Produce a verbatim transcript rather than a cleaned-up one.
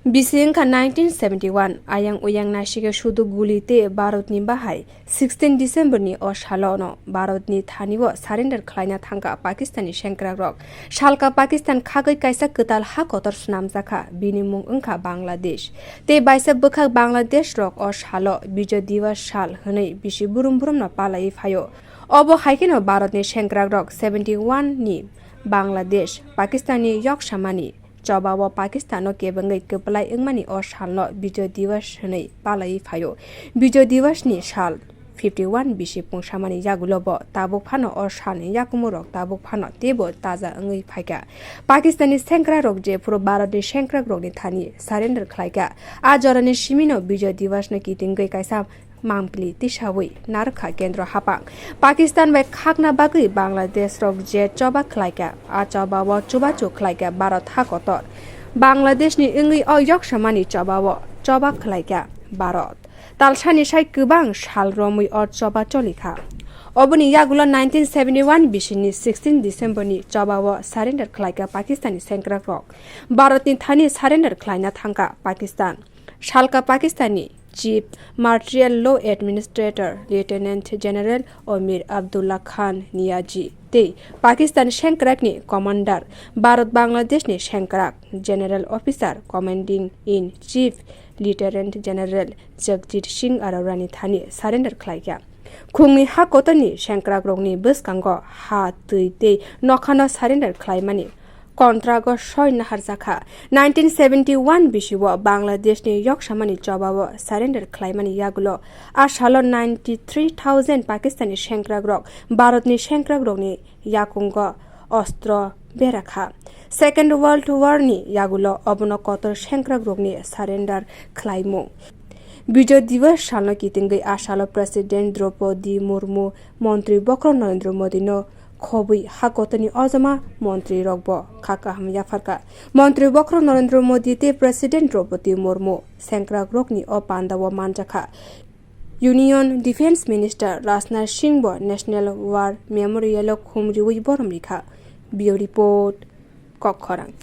Bisi wngkha nineteen seventy one, ayang uyang naisike sudu guli tei Bharatni bahai sixteen December ni o salo no Bharatni thani o surrender khlaina thangkha Pakistani sengkrak rok. Salka Pakistan khagwi kaisa kwtal ha kotor swnamjakha, bini mung wngkha Bangladesh. Tei baisa bwkhak Bangladesh rok o salo Bijoy Diwas sal hwnwi bisi burum burum no palaiwi phaio. Obo hai kheno Bharatni sengkrak rok seventy one ni Bangladesh, Pakistanni yoksamani chobao Pakistano kebengwi kwplai wngmani o salno Bijoy Diwas hwnwi palaiwi phaio. Bijoy Diwas ni sal fifty one bisi pungsamani yagulo bo tabuk phano o salni yakumu rok tabuk phano teibo taja wngwi phaikha. Pakistanni sengkrak rok jephuru Bharatni sengkrak rokni thani surrender khlaikha, a jorani simino Bijoy Diwas no kitingwi kaisa mangpili tisawi narwkha kendro haphang. Pakistan bai khakna bagwi Bangladesh rok je choba khlaikha, a chobao chubachu khlaikha Bharat ha kotor. Bangladesh ni wngwi o yoksamani chobao choba khlaikha Bharat. Talsani sai kwbang sal romwi o choba cholikha. Oboni yagulo nineteen seventy one bisini sixteen December ni chobao surrender khlaikha Pakistani sengkrak rok. Bharatni thani surrender khlaina thangkha Pakistan. Salka Pakistani Chief Martial Law Administrator Lieutenant General Omir Abdullah Khan Niazi tei Pakistan sengkrakni Commander, Bharat Bangladeshni sengkrak General Officer Commanding in Chief Lieutenant General Jagjit Singh Arorani thani surrender khlaikha. Khungni ha kotorni sengkrakrokni bwskango ha, twi tei nokhano surrender khlaimani kontrago soi naharjakha. Nineteen seventy one bisio Bangladeshni yoksamani chobao surrender khlaimani yagulo a salo ninety three thousand Pakistani sengkrakrok Bharatni sengkrakrokni yakungo ostro berakha. Second World War ni yagulo obono kotor sengkrakrokni surrender khlaimung. Bijoy Diwas salno kitingwi a salo President Draupadi Murmu, Montri Bokhorok Narendra Modi no khobwi ha kotorni ojama montri rokbo kha kaham yapharkha. Montri Bokhorok Narendra Modi tei President Draupadi Murmu sengkrakrokni o pandao manjakha. Union Defence Minister Rajnath Singh bo National War Memorial o khum riwi borom rikha. Bureau Report, Kokkhorang.